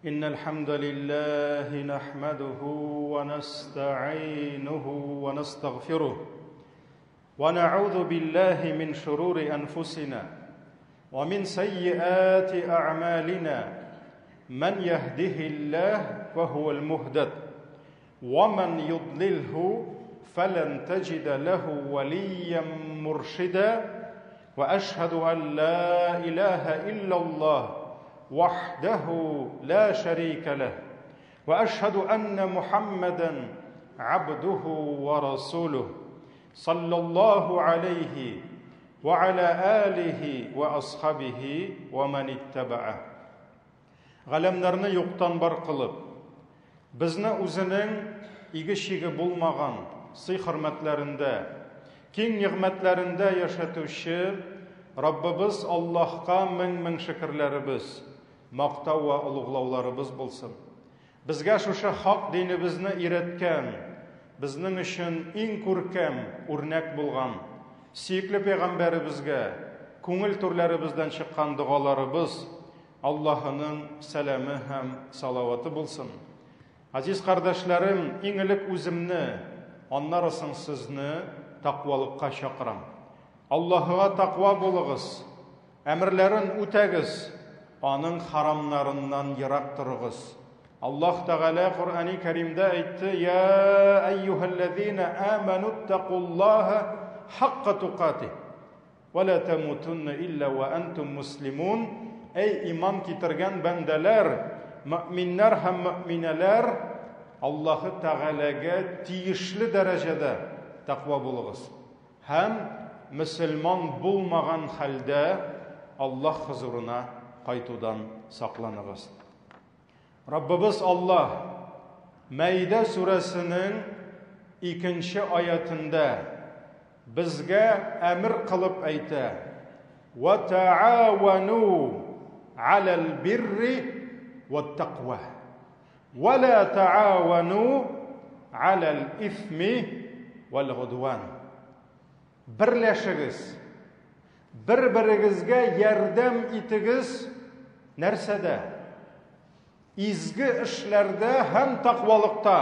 إن الحمد لله نحمده ونستعينه ونستغفره ونعوذ بالله من شرور أنفسنا ومن سيئات أعمالنا من يهده الله فهو المهتد ومن يضلله فلن تجد له وليا مرشدا واشهد ان لا اله الا الله وحده لا شريك له واشهد ان محمدا عبده ورسوله صلى الله عليه وعلى اله واصحابه ومن اتبعه Галәмнәрне юктан бар кылып, безне үзенең иге-чиге булмаган сый-хөрмәтләрендә, киң нигъмәтләрендә яшәтүче Раббыбыз Аллаһка мең-мең шөкерләребез, мактау вә олуглауларыбыз булсын. Безгә шушы хак динебезне өйрәткән, безнең өчен иң күркәм үрнәк булган сөекле пәйгамбәребезгә күңел түрләребездән чыккан догаларыбыз, Аллаһының сәламе һәм салаваты булсын. Азиз кардәшләрем, иң элек үземне, аннары соң сезне тәкъвалыкка чакырам. Аллаһыга тәкъва булыгыз, әмерләрен үтәгез, аның харамнарыннан ерак торыгыз. Аллаһ Тәгалә Коръәни Кәримдә әйтте: "Я әйюһәлләзина аману тәкуллаһа хакка тукатих. Вә лә тәмутунна илля вә әнтум муслимун. Әй иман китергән бәндәләр, мөэминнәр һәм мөэминәләр, Аллаһы Тәгаләгә тиешле дәрәҗәдә тәкъва булыгыз һәм мөселман булмаган хәлдә Аллаһ хозурына кайтудан сакланыгыз. Раббыбыз Аллаһ Мәидә сүрәсенең икенче аятендә безгә әмер кылып әйтә: "Ва таавану алал бирри ват-таква. Ва ла таавану алал исми вал гудван." Берләшегез, бер-берегезгә ярдәм итегез нәрсәдә? Изге эшләрдә һәм тәкъвалыкта,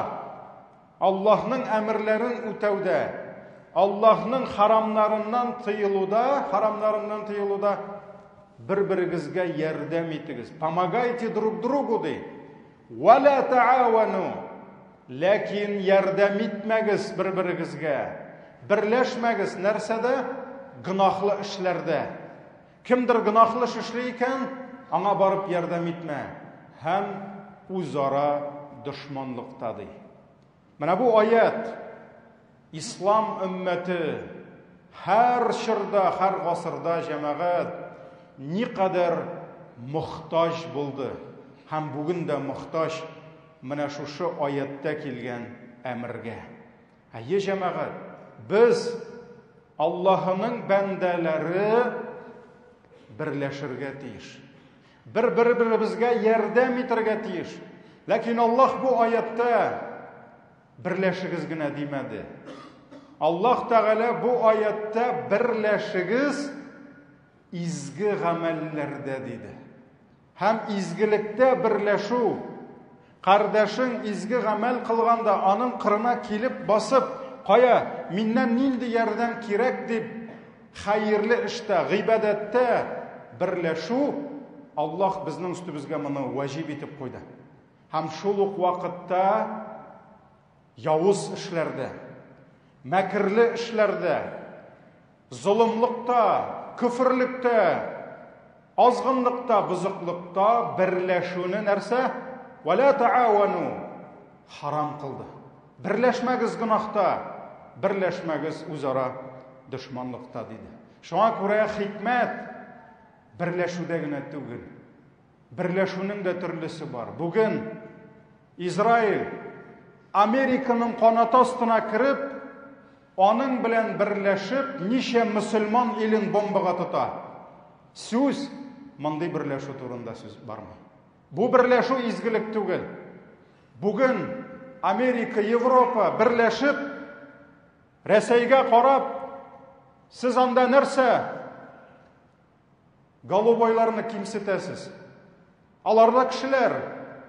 Аллаһның әмерләрен үтәүдә, Аллаһның харамнарыннан тыелуда, харамнарыннан тыелуда бер-берегезгә ярдәм итегез. Помогайте друг другу ди. Ва ла таавану. Ләкин ярдәм итмәгез бер-берегезгә. Берләшмәгез нәрсәдә? Гөнаһлы эшләрдә. Кемдер гөнаһлы эш эшли икән, аңа барып ярдәм итмә һәм үзара дошманлыкта ди. Менә бу аят ислам өммәте һәр чорда, һәр гасырда җәмәгать никадәр мохтаҗ булды һәм бүген дә мохтаҗ менә шушы аяттә килгән әмергә. Әйе, җәмәгать, без Аллаһының бәндәләре берләшергә тиеш. Бер-бер-беребезгә ярдәм итәргә тиеш. Ләкин Аллаһ бу аятта берләшегез генә димәде. Аллаһ Тәгалә бу аятта берләшегез изге гамәлләрдә диде. Һәм изгелектә берләшү, кардәшең изге гамәл кылганда аның кырына килеп басып, кая, миннән нинди ярдәм кирәк дип, хәерле эштә, гыйбадәттә берләшү, Аллаһ безнең өстебезгә моны вәҗиб итеп куйды. Һәм шул ук вакытта явыз эшләрдә, мәкерле эшләрдә, Золымлыкта, көферлектә, азгынлыкта, бозыклыкта берләшүне нәрсә? Вәлә таавану харам кылды. Берләшмәгез гөнаһта, берләшмәгез үзара дошманлыкта диде. Шуңа күрә хикмәт берләшүдә генә түгел. Берләшүнең дә төрлесе бар. Бүген Израиль Американың канаты астына кереп, аның белән берләшеп, ничә мөселман илен бомбага тота. Сүз мондый берләшү турында сүз бармый. Бу берләшү изгелек түгел. Бүген Америка, Европа берләшеп, Рәсәйгә карап, сез анда нәрсә? Голубойларны кимсетәсез. Алар да кешеләр.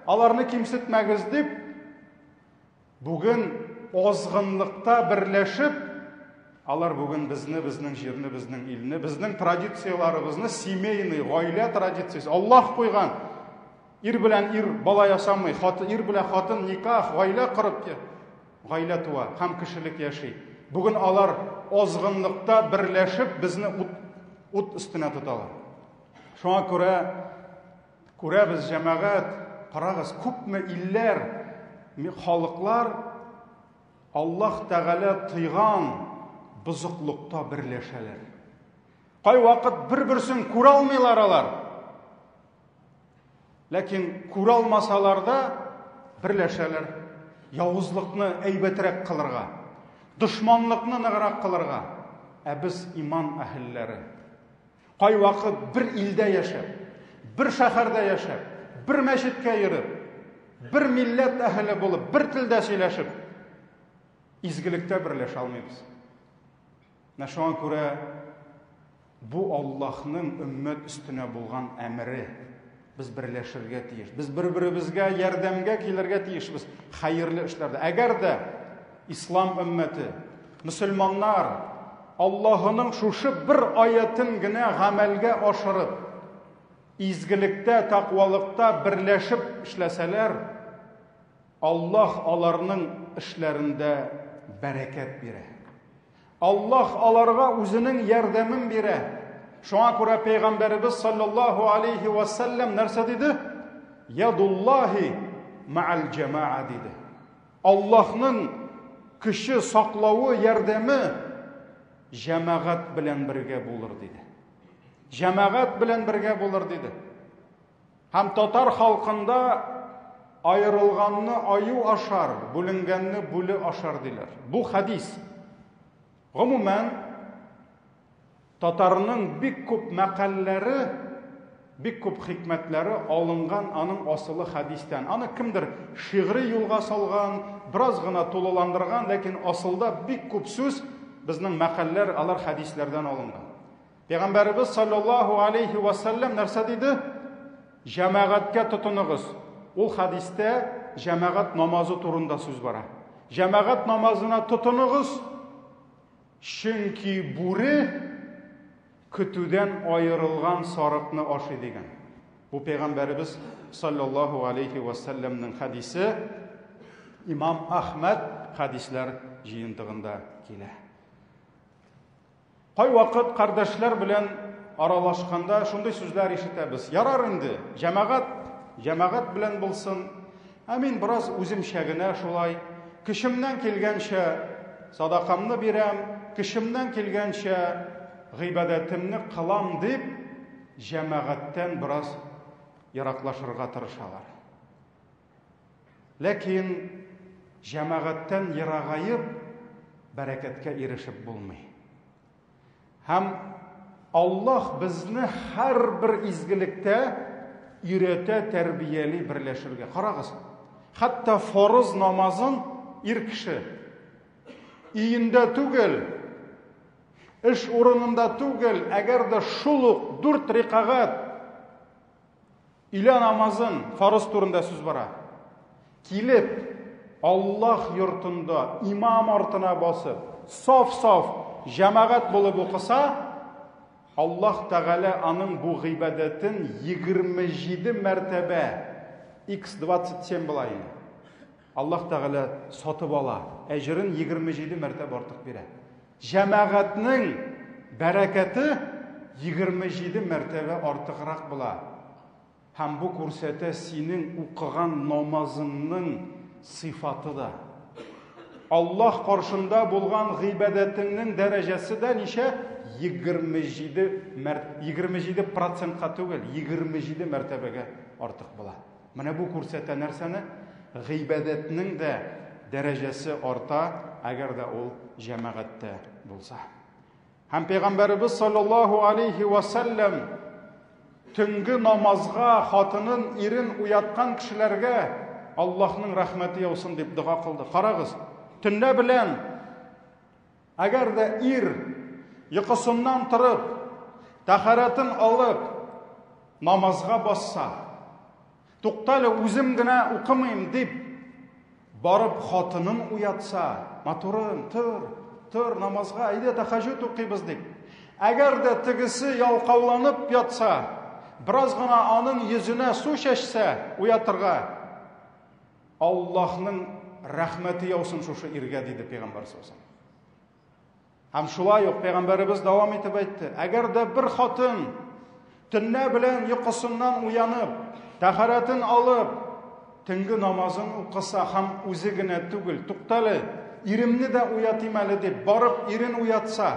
аларны кимсетмәгез дип, бүген азгынлыкта берләшеп, алар бүген безне, безнең җирне, безнең илне, безнең традицияләребезне, семейный, гаилә традициясе, Аллаһ куйган ир белән ир бала ясамый, хатын, ир белән хатын никах, гаилә корып гаилә туа һәм кешелек яши. Бүген алар азгынлыкта берләшеп безне ут, ут өстенә тоталар. Шуңа күрә күрәбез җәмәгать, карагыз, күпме илләр, халыклар Аллаһ Тәгалә тыйган бозыклыкта берләшәләр. Кайвакыт бер-берсен күрә алмыйлар алар. Ләкин күрә алмасалар да берләшәләр. Явызлыкны әйбәтрәк кылырга, дошманлыкны ныграк кылырга. Ә без иман әһелләре. Кайвакыт бер илдә яшәп, бер шәһәрдә яшәп, бер мәчеткә йөреп, бер милләт әһеле булып, бер телдә сөйләшеп, изгелектә берләшә алмыйбыз. Менә шуңа күрә бу Аллаһның өммәт өстенә булган әмере. Без берләшергә тиеш. Без бер-беребезгә ярдәмгә килергә тиешбез хәерле эшләрдә. Әгәр дә ислам өммәте, мөселманнар Аллаһының шушы бер аятын генә гамәлгә ашырып, изгелектә, тәкъвалыкта берләшеп эшләсәләр, Аллаһ аларның эшләрендә бәрәкәт бирә. Аллаһ аларга үзенең ярдәмен бирә. Шуңа күрә пәйгамбәребез саллаллаһу алейхи ва саллям нәрсә диде? Ядуллаһи ма'ал җамаа диде. Аллаһның көче, саклавы, ярдәме җәмәгать белән бергә булыр диде. Җәмәгать белән бергә булыр диде. Һәм татар халкында аерылганны аю ашар, бүленгәнне бүле ашар диләр. Бу хәдис. Гомумән, татарның бик күп мәкальләре, бик күп хикмәтләре алынган аның асылы хәдистән. Аны кемдер шигъри юлга салган, бераз гына тулыландырган, ләкин асылда бик күп сүз безнең мәкальләр алар хәдисләрдән алынган. Пәйгамбәребез саллаллаһу алейхи ва саллям нәрсә диде? Җәмәгатькә тотыныгыз. Ул хәдистә җәмәгать намазы турында сүз бара. Җәмәгать намазына тотыныгыз, чөнки бүре көтүдән аерылган сарыкны ашый дигән. Бу пәйгамбәребез саллаллаһу алейхи ва саллямның хәдисе Имам Ахмад хәдисләр җыентыгында килә. Кайвакыт кардәшләр белән аралашканда шундый сүзләр ишетәбез. Ярар инде, җәмәгать, җәмәгать белән булсын. Ә мин бераз үземчә генә шулай, көчемнән килгәнчә садакамны бирәм, көчемнән килгәнчә гыйбадәтемне кылам дип, җәмәгатьтән бераз ераклашырга тырышалар. Ләкин җәмәгатьтән ерагаеп, бәрәкәткә ирешеп булмый. Һәм Аллаһ безне һәрбер изгелектә өйрәтә, тәрбияли берләшергә. Карагыз, хәтта фарыз намазын ир кеше өендә түгел, эш урынында түгел, әгәр дә шул ук дүрт рикагать Өйлә намазын, фарыз турында сүз бара. Килеп, Аллаһ йортында имам артына басып, саф-саф җәмәгать булып укыса, Аллаһ Тәгалә аның бу гыйбадәтен 27 мәртәбә x27 була инде. Аллаһ Тәгалә сатып ала, әҗерен 27 мәртәбә артык бирә. Җәмәгатьнең бәрәкәте 27 мәртәбә артыграк була. Һәм бу күрсәтә синең укыган намазыңның сыйфаты да. Аллаһ каршында булган гыйбадәтеңнең дәрәҗәсе дә ничә? 27 мәрт 27 процентка түгел, 27 мәртәбәгә артык була. Менә бу күрсәтә нәрсәне? Гыйбадәтнең дә дәрәҗәсе арта, әгәр дә ул җәмәгатьтә булса. Һәм пәйгамбәребез саллаллаһу алейхи ва саллям төнге намазга хатынын, ирен уяткан кешеләргә Аллаһның рәхмәте яусын дип дога кылды. Карагыз, төнлә белән әгәр дә ир йокысыннан торып, тәһарәтен алып, намазга басса, Туктале, үзем генә укымыйм дип, барып хатынын уятса, матурым, тор, тор, намазга, әйдә тәхәҗүд укыйбыз дип. Әгәр дә тегесе ялкауланып ятса, бераз гына аның йөзенә су чәчсә, уятырга, Аллаһның рәхмәте яусын шушы иргә, диде пәйгамбәр саллаллаһу. Һәм шулай ук пәйгамбәребез дәвам итеп әйтте: әгәр дә бер хатын төнлә белән йокысыннан уянып, тәһарәтен алып, төнге намазын укыса һәм үзе генә түгел, туктале, иремне дә уятыйм әле дип, барып ирен уятса,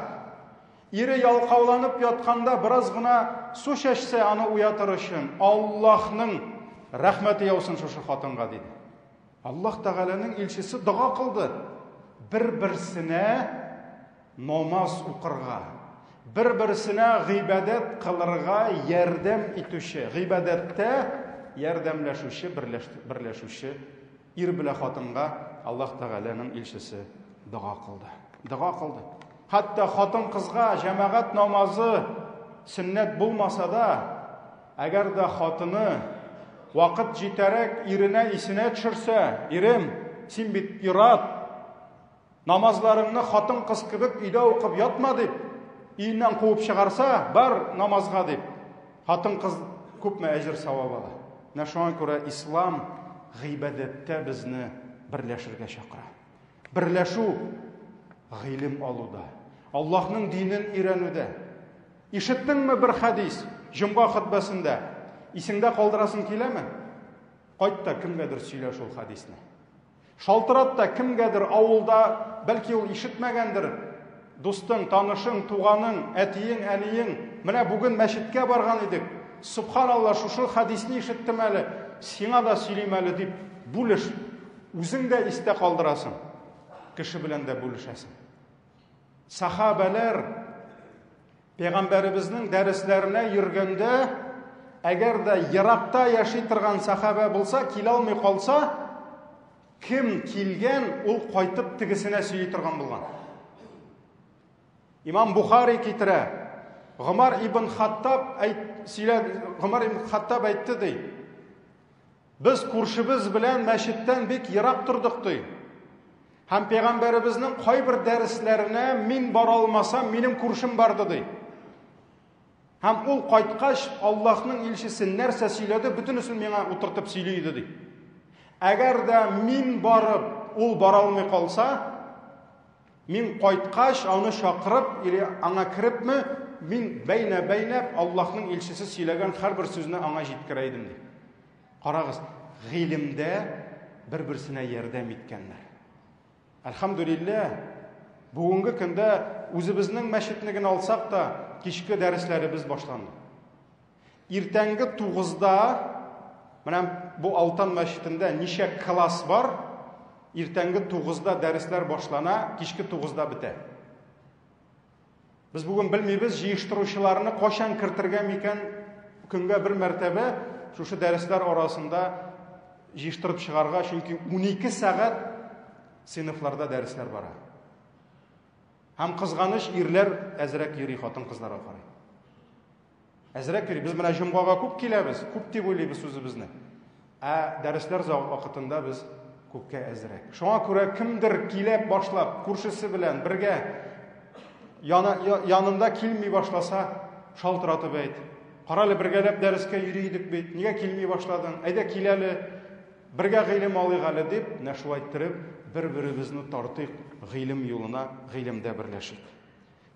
ире ялкауланып ятканда бераз гына су чәчсә аны уятыр өчен, Аллаһның рәхмәте яусын шушы хатынга, диде. Аллаһ Тәгаләнең илчесе дога кылды. Бер-берсенә намаз укырга, бер-берсенә гыйбадәт кылырга ярдәм итүче, гыйбадәттә ярдәмләшүче, берләшүче ир белән хатынга Аллаһ Тәгаләнең илчесе дога кылды. Дога кылды. Хәтта хатын-кызга җәмәгать намазы сөннәт булмаса да, Әгәр дә хатыны вакыт җитәрәк иренә исенә төшерсә, ирем, син бит ир-ат, намазларыңны хатын-кыз кебек өйдә укып ятма дип, өеннән куып чыгарса, бар намазга дип, хатын-кыз күпме әҗер савап ала. Менә шуңа күрә ислам гыйбадәттә безне берләшергә чакыра. Берләшү гыйлем алуда, Аллаһның динен өйрәнүдә. Ишеттеңме бер хәдис җомга хөтбәсендә? Исеңдә калдырасың киләме? Кайт та кемгәдер сөйлә шул хәдисне. Шалтырат та кемгәдер авылда, бәлки ул ишетмәгәндер, дустың, танышың, туганың, әтиең, әниең, менә бүген мәчеткә барган идек. Субханалла, шушы хәдисне ишеттем әле, сиңа да сөйлим әле дип бүлеш. Үзең дә истә калдырасың, кеше белән дә бүлешәсең. Сахабәләр пәйгамбәребезнең дәресләренә йөргәндә, әгәр дә еракта яши торган сахабә булса, килә алмый калса, кем килгән, ул кайтып тегесенә сөйли торган булган. Имам Бухари китерә. Гомар ибн Хаттаб әйт, сөйлә, Гомар ибн Хаттаб әйтте ди. Без күршебез белән мәчеттән бик ерак тордык ди. Һәм пәйгамбәребезнең кайбер дәресләренә мин бара алмасам, минем күршем барды ди. Һәм ул кайткач, Аллаһның илчесе нәрсә сөйләде, бөтенесен миңа утыртып сөйли иде ди. Әгәр дә мин барып, ул бара алмый калса, мин кайткач, аны чакырып или аңа керепме, мин бәйнә-бәйнәп Аллаһның илчесе сөйләгән һәрбер сүзне аңа җиткерә идем ди. Карагыз, гыйлемдә бер-берсенә ярдәм иткәннәр. Әлхәмдүлилләһ, бүгенге көндә үзебезнең мәчетне генә алсак та, кичке дәресләребез башланды. Иртәнге 9-да менә бу Алтан мәчетендә ничә класс бар? Иртәнге 9-да дәресләр башлана, кичке 9-да бетә. Без бүген белмибез, җыештыручыларны кайчан кертергә микән, көнгә бер мәртәбә шушы дәресләр арасында җыештырып чыгарга, чөнки 12 сәгать сыйныфларда дәресләр бара. Һәм кызганыч, ирләр әзрәк йөри хатын-кызларга карый. Әзрәк йөри. Без менә җомгага күп киләбез, күп дип уйлыйбыз үзебезне. Ә дәресләр вакытында без күпкә әзрәк. Шуңа күрә кемдер килә башлап, күршесе белән бергә яна, янында килми башласа, шалтыратып әйт. Карале, бергәләп дәрескә йөри идек бит, нигә килми башладың? Әйдә кил әле, бергә гыйлем алыйк әле дип, менә шулай иттереп, бер-беребезне тартыйк гыйлем юлына, гыйлемдә берләшик.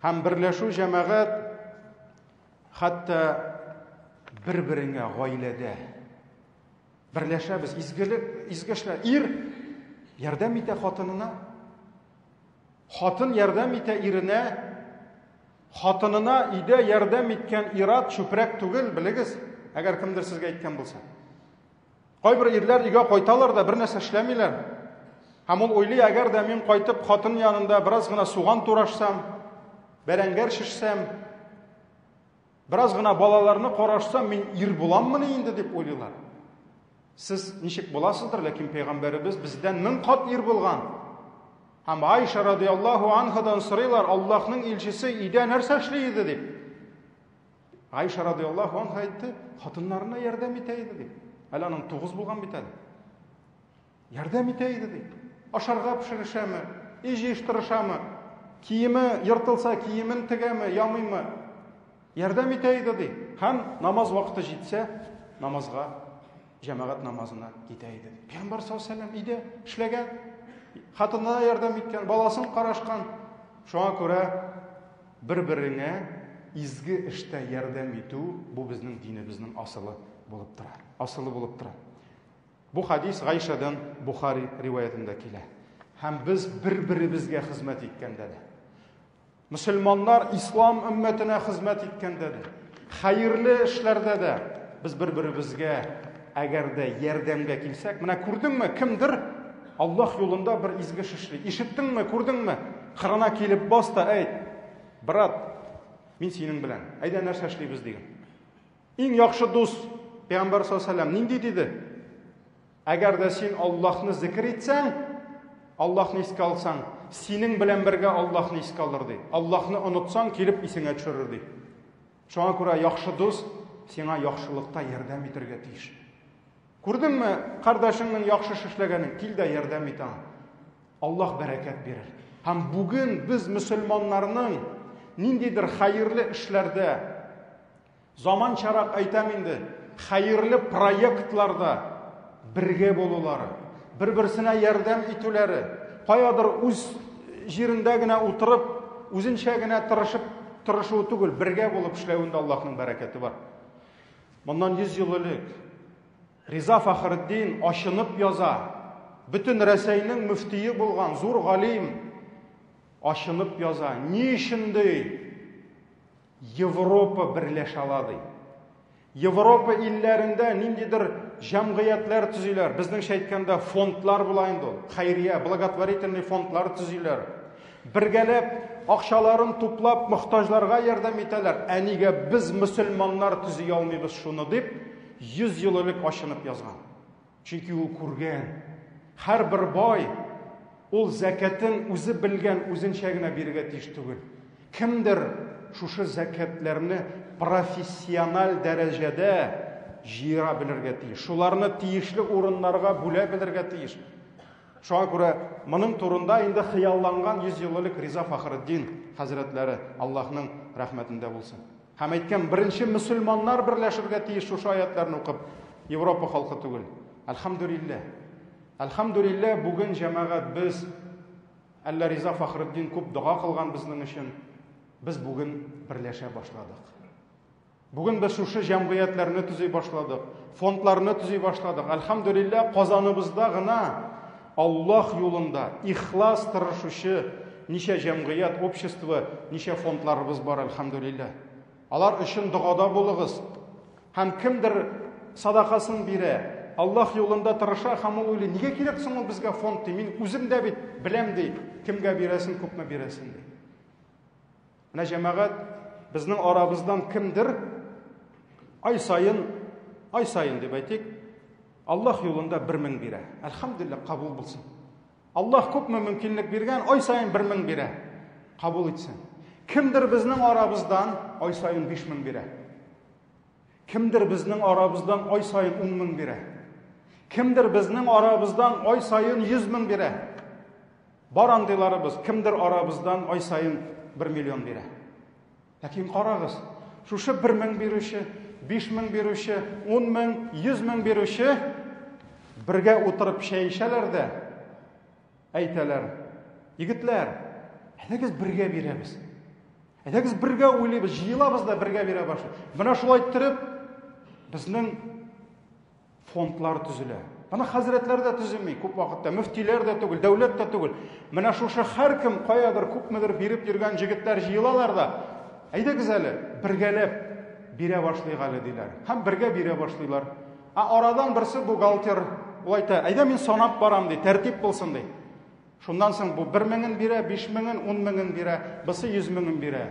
Һәм берләшү җәмәгать хәтта бер-береңә гаиләдә берләшәбез, изгелек, изге эшләр. Ир ярдәм итә хатынына, хатын ярдәм итә иренә, хатынына өйдә ярдәм иткән ират чүпрәк түгел, белегез, әгәр кемдер сезгә әйткән булса. Кайбер ирләр өйгә кайталар да бер нәрсә эшләмиләр. Һәм ул уйлый, әгәр дә мин кайтып хатын янында бераз гына суган турашсам, бәрәңгәр шешсәм, бераз гына балаларны карашсам, мин ир буламмыни инде дип уйлыйлар. Сез ничек буласыздыр, ләкин пәйгамбәребез бездән мең кат ир булган. Һәм Айша радиаллаһу анһадан сорыйлар, Аллаһның илчесе өйдә нәрсә эшли иде дип. Айша радиаллаһу анха әйтте, хатыннарына ярдәм итә иде дип. Әле аның 9 булган бит әле. Ярдәм итә иде ди. Ашарга пешерешәме, өй җыештырышамы, киеме ертылса, киемен тегәме, ямыймы? Ярдәм итә иде ди. Һәм намаз вакыты җитсә, намазга, җәмәгать намазына китә иде. Пәйгамбәр саллаллаһу алейһи өйдә эшләгән, хатынына ярдәм иткән, баласын карашкан. Шуңа күрә бер-береңә изге эштә ярдәм итү бу безнең динебезнең асылы булып тора. Асылы булып тора. Бу хадис Гайшадан Бухари риваятендә килә. Һәм без бер-беребезгә хезмәт иткәндә дә, мөселманнар ислам өммәтенә хезмәт иткәндә дә, хәерле эшләрдә дә без бер-беребезгә әгәр дә ярдәмгә килсәк, менә күрдеңме, кемдер Аллаһ юлында бер изге эш эшли. Ишеттеңме, күрдеңме? Кырына килеп бас та әйт, брат, мин синең белән. Әйдә нәрсә эшлибез диген. Иң яхшы дус Пәйгамбәр саллаллаһу алейһи нинди диде? Әгәр дә син Аллаһны зикр итсәң, Аллаһны искә алсаң, синең белән бергә Аллаһны искә алыр ди. Аллаһны онытсаң, килеп исеңә төшерер ди. Шуңа күрә яхшы дус сиңа яхшылыкта ярдәм итәргә тиеш. Күрдеңме, кардәшеңнең яхшы эш эшләгәнен, кил дә ярдәм ит аңа. Аллаһ бәрәкәт бирер. Һәм бүген без мөселманнарның ниндидер хәерле эшләрдә Заманчарак әйтәм инде, хәерле проектларда бергә булулары, бер-берсенә ярдәм итүләре, каядыр үз җирендә генә утырып, үзенчә генә тырышып тырышуы түгел, бергә булып эшләвендә Аллаһның бәрәкәте бар. Моннан 100 ел элек Риза Фахретдин ачынып яза, бөтен Рәсәйнең мөфтие булган зур галим ачынып яза. Ни өчен ди? Европа берләшә ала ди. Европа илләрендә ниндидер җәмгыятьләр төзиләр. Безнеңчә әйткәндә фондлар була инде ул. Хәйрия, благотворительный фондлар төзиләр. Бергәләп акчаларын туплап мохтаҗларга ярдәм итәләр. Ә нигә без мөселманнар төзи алмыйбыз шуны дип 100 ел элек ачынып язган. Чөнки ул күргән. Һәрбер бай ул зәкәтен үзе белгән, үзенчә генә бирергә тиеш түгел. Кемдер шушы зәкәтләрне профессиональ дәрәҗәдә җыера белергә тиеш. Шуларны тиешле урыннарга бүлә белергә тиеш. Шуңа күрә моның турында инде хыялланган 100 ел элек Риза Фахретдин хәзрәтләре Аллаһның рәхмәтендә булсын. Һәм әйткән, беренче мөселманнар берләшергә тиеш шушы аятларны укып, Европа халкы түгел. Әлхәмдүлилләһ. Әлхәмдүлилләһ, бүген җәмәгать без әллә Риза Фахретдин күп дога кылган безнең өчен, без бүген берләшә башладык. Бүген без шушы җәмгыятьләрне төзи башладык, фондларны төзи башладык. Әлхәмдүлилләһ, Казаныбызда гына Аллаһ юлында ихлас тырышучы ничә җәмгыять, общество, ничә фондларыбыз бар, әлхәмдүлилләһ. Алар өчен догада булыгыз. Һәм кемдер садакасын бирә, Аллаһ юлында тырыша һәм ул уйлый, нигә кирәк соң ул безгә фонд ди, мин үзем дә бит беләм ди, кемгә бирәсен, күпме бирәсен ди. Менә җәмәгать, безнең арабыздан кемдер ай саен, ай саен дип әйтик, Аллаһ юлында 1000 бирә. Әлхәмдүлилләһ, кабул булсын. Аллаһ күпме мөмкинлек биргән, ай саен 1000 бирә. Кабул итсен. Кемдер безнең арабыздан ай саен 5000 бирә. Кемдер безнең арабыздан ай саен 10000 бирә. Кемдер безнең арабыздан ай саен 100000 бирә. Бар андыйларыбыз, кемдер арабыздан ай саен 1 миллион бирә. Ләкин карагыз, шушы 1 мең бирүче, 5 мең бирүче, 10 мең, 100 мең бирүче бергә утырып чәй эчәләр дә, әйтәләр, егетләр, әйдәгез бергә бирәбез. Әйдәгез бергә уйлыйбыз, җыелабыз да бергә бирә башлыйбыз. Менә шулай иттереп, безнең фондлар төзелә. Аны хәзрәтләр дә төземи күп вакытта, мөфтиләр дә түгел, дәүләт тә түгел. Менә шушы һәркем каядыр күпмедер биреп йөргән җегетләр җыелалар да, әйдәгез әле, бергәләп бирә башлыйк әле диләр. Һәм бергә бирә башлыйлар. Ә арадан берсе бухгалтер, ул әйтә, әйдә мин санап барам ди, тәртип булсын ди. Шуннан соң бу бер меңен бирә, биш меңен, ун меңен бирә, бусы йөз меңен бирә.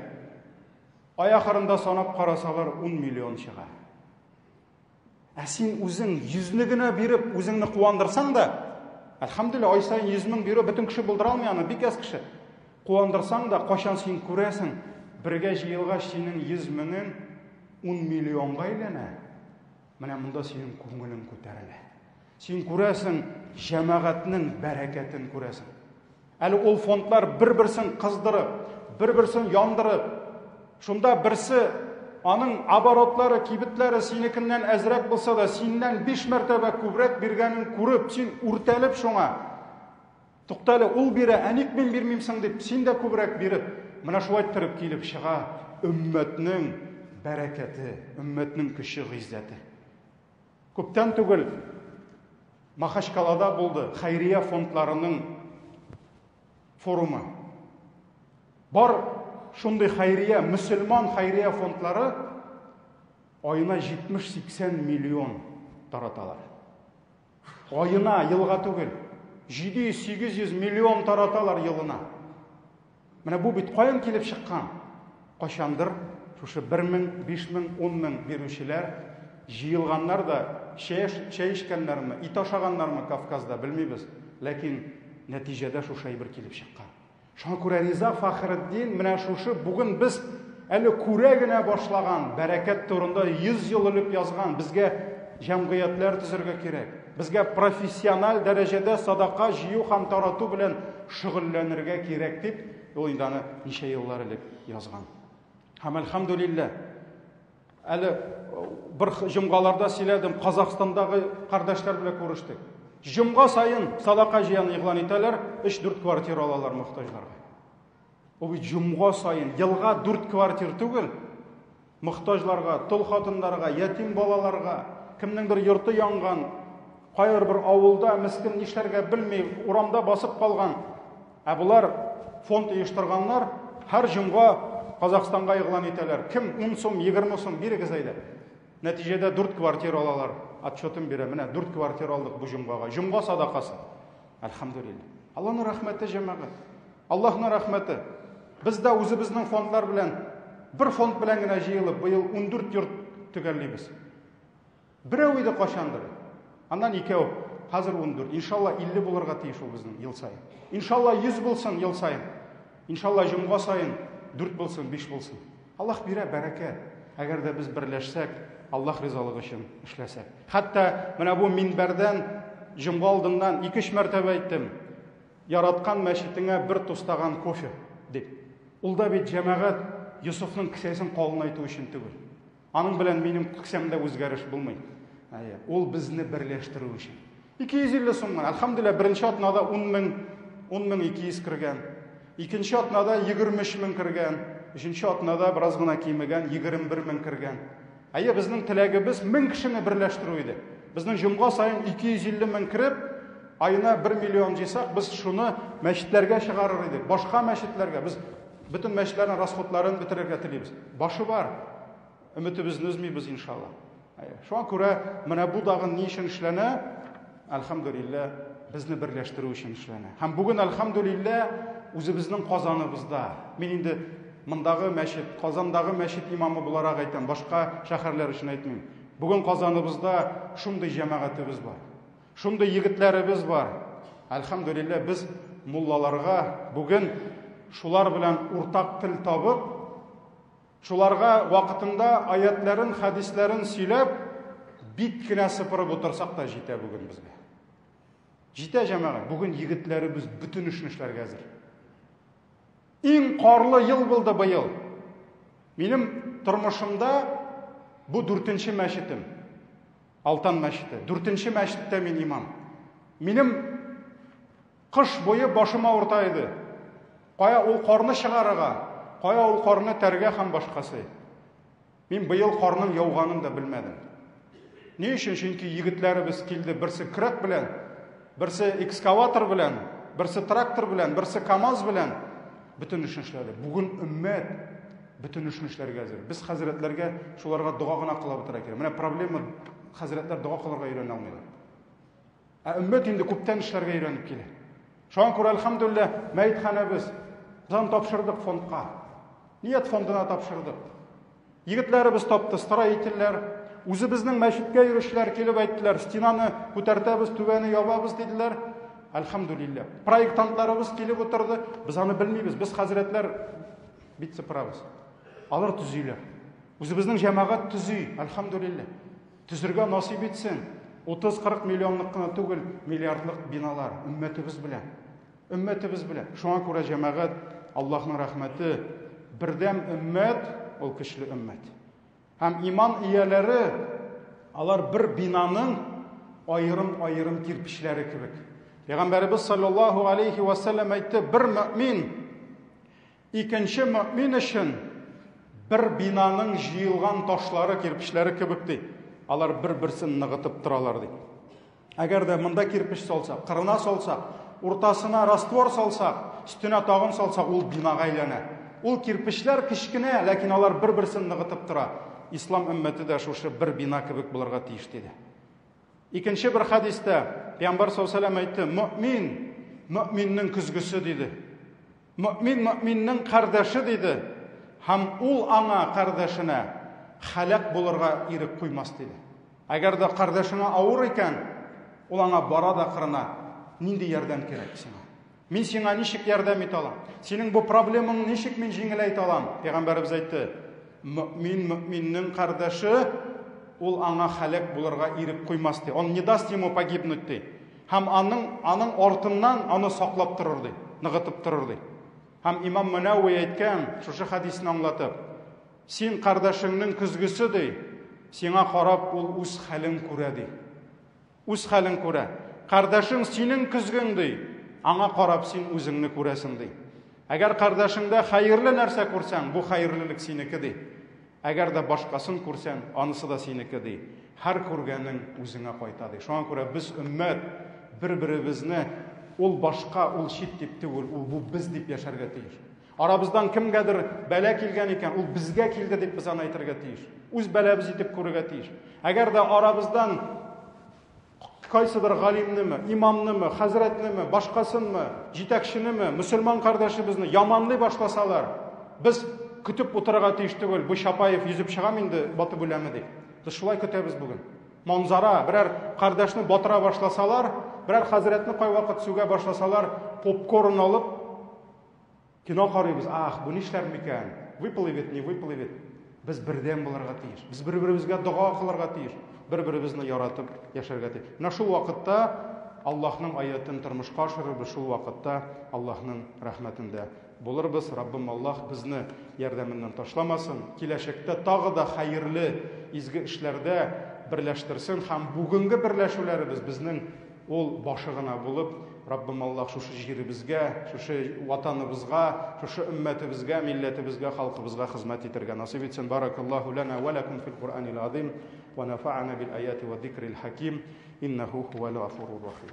Ай ахырында санап карасалар, ун миллион чыга. Ә син үзең йөзне генә биреп, үзеңне куандырсаң да, әлхәмдүлилләһ, ай саен 100 мең бирү бөтен кеше булдыра алмый аны, бик әз кеше. Куандырсаң да, кайчан син күрәсең, бергә җыелгач синең 100 меңең 10 миллионга әйләнә. Менә монда синең күңелең күтәрелә. Син күрәсең, җәмәгатьнең бәрәкәтен күрәсең. Әле ул фондлар бер-берсен кыздырып, бер-берсен яндырып, шунда берсе аның оборотлары, кибетләре синекеннән әзрәк булса да, синнән 5 мәртәбә күбрәк биргәнен күреп, син үртәлеп шуңа, Туктале, ул бирә, ә ник мин бирмим соң дип, син дә күбрәк биреп, менә шулай иттереп килеп чыга өммәтнең бәрәкәте, өммәтнең көче, гыйззәте. Күптән түгел Махачкалада булды хәйрия фондларының форумы. Бар шундый хәйрия, мөселман хәйрия фондлары аена 70-80 миллион тараталар. Аена, елга түгел. 700-800 миллион тараталар елына. Менә бу бит каян килеп чыккан? Кайчандыр шушы 1 мең, 5 мең, 10 мең бирүчеләр җыелганнар да чәй, чәй эчкәннәрме, ит ашаганнармы Кавказда, белмибез. Ләкин нәтиҗәдә шушы әйбер килеп чыккан. Шуңа күрә Риза Фахретдин менә шушы бүген без әле күрә генә башлаган бәрәкәт турында 100 ел элек язган, безгә җәмгыятьләр төзергә кирәк. Безгә профессиональ дәрәҗәдә садака җыю һәм тарату белән шөгыльләнергә кирәк дип, ул инде аны ничә еллар элек язган. Һәм әлхәмдүлилләһ, Әле бер җомгаларда сөйләдем, Казахстандагы кардәшләр белән күрештек. Җомга саен садака җыяны игълан итәләр, 3-4 квартира алалар мохтаҗларга. Ул бит җомга саен, елга 4 квартир түгел, мохтаҗларга, тол хатыннарга, ятим балаларга, кемнеңдер йорты янган, кайбер бер авылда мескен нишләргә белми, урамда басып калган. Ә болар фонд оештырганнар, һәр җомга Казахстанга игълан итәләр. Кем 10 сум, 20 сум бирегез әйдә. Нәтиҗәдә 4 квартира алалар. Отчетын бирә. Менә 4 квартира алдык бу җомгага. Җомга садакасы. Әлхәмдүлилләһ. Аллаһның рәхмәте җәмәгать. Аллаһның рәхмәте. Без дә үзебезнең фондлар белән бер фонд белән генә җыелып, быел 14 йорт төгәллибез. Берәү иде кайчандыр. Аннан икәү. Хәзер 14. Иншалла 50 булырга тиеш ул безнең ел саен. Иншалла 100 булсын ел саен. Иншалла җомга саен 4 булсын, 5 булсын. Аллаһ бирә бәрәкәт. Әгәр дә без берләшсәк, Аллаһ ризалыгы өчен эшләсәк. Хәтта менә бу минбәрдән җомга алдыннан 2-3 мәртәбә әйттем. Яраткан мәчетеңә бер тустаган кофе дип. Ул да бит җәмәгать Йосыфның кесәсен калынайту өчен түгел. Аның белән минем кесәмдә үзгәреш булмый. Әйе, ул безне берләштерү өчен. 250 сум гына. Әлхәмдүлилләһ, беренче атнада 10 мең, 10 мең 200 кергән. Икенче атнада 23 мең кергән. Өченче атнада бераз гына кимегән, 21 мең кергән. Әйе, безнең теләгебез 1000 кешене берләштерү иде. Безнең җомга саен 250 мең кереп, аена 1 миллион җыйсак, без шуны мәчетләргә чыгарыр идек. Башка мәчетләргә. Без Бөтен мәчетләрнең расходларын бетерергә телибез. Башы бар. Өметебезне өзмибез, иншалла. Шуңа күрә менә бу дагын ни өчен эшләнә? Әлхәмдүлиллә, безне берләштерү өчен эшләнә. Һәм бүген әлхәмдүлиллә үзебезнең Казаныбызда. Мин инде мондагы мәчет, Казандагы мәчет имамы буларак әйтәм, башка шәһәрләр өчен әйтмим. Бүген Казаныбызда шундый җәмәгатебез бар. Шундый егетләребез бар. Әлхәмдүлилләһ, без муллаларга бүген шулар белән уртак тел табып, шуларга вакытында аятларын, хәдисләрен сөйләп, бит кенә сыпырып утырсак та җитә бүген безгә. Җитә, җәмәгать. Бүген егетләребез бөтен эшне эшләргә әзер. Иң карлы ел булды быел. Минем тормышымда бу дүртенче мәчетем. Алтан мәчете. Дүртенче мәчеттә мин имам. Минем кыш буе башым авырта иде. Кая ул карны чыгарырга, кая ул карны тәргә һәм башкасы. Мин быел карның яуганын да белмәдем. Ни өчен? Чөнки егетләребез килде, берсе көрәк белән, берсе экскаватор белән, берсе трактор белән, берсе КАМАЗ белән бөтен эшне эшләде. Бүген өммәт бөтен эшне эшләргә әзер. Без хәзрәтләргә шуларга дога гына кыла бетерә кирәк. Менә проблема хәзрәтләр дога кылырга өйрәнә алмыйлар. Ә өммәт инде күптән эшләргә өйрәнеп килә. Шуңа күрә әлхәмдүлилләһ, мәетханәбез без аны тапшырдык фондка. Ният фондына тапшырдык. Егетләребез тапты, строительләр, үзебезнең мәчеткә йөрүчеләр килеп әйттеләр, стенаны күтәртәбез, түбәне ябабыз диделәр. Әлхәмдүлилләһ. Проектантларыбыз килеп утырды. Без аны белмибез. Без хәзрәтләр бит сыпырабыз. Алар төзиләр. Үзебезнең җәмәгать төзи, әлхәмдүлилләһ. Төзергә насыйп итсен. 30-40 миллионлык кына түгел, миллиардлык биналар өммәтебез белән. Өммәтебез белән. Шуңа күрә җәмәгать, Аллаһның рәхмәте, бердәм өммәт, ул көчле өммәт. Һәм иман ияләре алар бер бинаның аерым-аерым кирпечләре кебек. Пәйгамбәребез саллаллаһу алейхи ва саллям әйтте, бер мөмин икенче мөмин өчен бер бинаның җыелган ташлары, кирпечләре кебек ди. Алар бер-берсен ныгытып торалар ди. Әгәр дә монда кирпеч салсак, кырына салсак, уртасына раствор салсак, өстенә тагын салсак, ул бинага әйләнә. Ул кирпечләр кечкенә, ләкин алар бер-берсен ныгытып тора. Ислам өммәте дә шушы бер бина кебек булырга тиеш диде. Икенче бер хәдистә Пәйгамбәр саллаллаһу алейһи әйтте, мөмин мөминнең көзгесе диде. Мөмин мөминнең кардәше диде. Һәм ул аңа кардәшенә халәк булырга ирек куймас диде. Әгәр дә кардәшеңә авыр икән, ул аңа бара да кырына. Нинди ярдәм кирәк сиңа? Мин сиңа ничек ярдәм итә алам? Синең бу проблемаңны ничек мин җиңеләйтә алам? Пәйгамбәребез әйтте, мөмин мөминнең кардәше, ул аңа халәк булырга ирек куймас ди. Он не даст ему погибнуть ди. Һәм аның аның артыннан аны саклап торыр ди, ныгытып торыр ди. Һәм имам Мөнәвви әйткән, шушы хәдисне аңлатып, син кардәшеңнең көзгесе ди, сиңа карап ул үз хәлен күрә ди. Үз хәлен күрә. Кардәшең синең көзгең ди, аңа карап син үзеңне күрәсең ди. Әгәр кардәшеңдә хәерле нәрсә күрсәң, бу хәерлелек синеке ди. Әгәр дә башкасын күрсәң, анысы да синеке ди. Һәр күргәнең үзеңә кайта ди. Шуңа күрә без өммәт бер-беребезне ул башка, ул чит дип түгел, ул бу без дип яшәргә тиеш. Арабыздан кемгәдер бәла килгән икән, ул безгә килде дип без аны әйтергә тиеш. Үз бәлабез итеп күрергә тиеш. Әгәр дә арабыздан кайсыдыр галимнеме, имамнымы, хәзрәтнеме, башкасынмы, җитәкченеме, мөселман кардәшебезне яманлый башласалар, без көтеп утырырга тиеш түгел, бу Чапаев йөзеп чыгам инде, батып үләме дип. Без шулай көтәбез бүген. Манзара, берәр кардәшне батыра башласалар, берәр хәзрәтне кайвакыт сүгә башласалар, попкорн алып, Кино карыйбыз, ах, бу нишләр микән? Выплывет, не выплывет. Без бердәм булырга тиеш. Без бер-беребезгә дога кылырга тиеш. Бер-беребезне яратып яшәргә тиеш. Менә шул вакытта Аллаһның аятын тормышка ашырырбыз, шул вакытта Аллаһның рәхмәтендә булырбыз. Раббым Аллаһ безне ярдәменнән ташламасын. Киләчәктә тагы да хәерле, изге эшләрдә берләштерсен һәм бүгенге берләшүләребез безнең Ул башы гына булып, Раббым Аллаһ шушы җиребезгә, шушы ватаныбызга, шушы өммәтебезгә, милләтебезгә, халкыбызга хезмәт итәргә насыйп итсен. Баракаллаһу лана ва лакум фил Куръанил азим ва нафа'ана бил аяти ва зикрил хаким. Иннаху хувал гафурур рахим.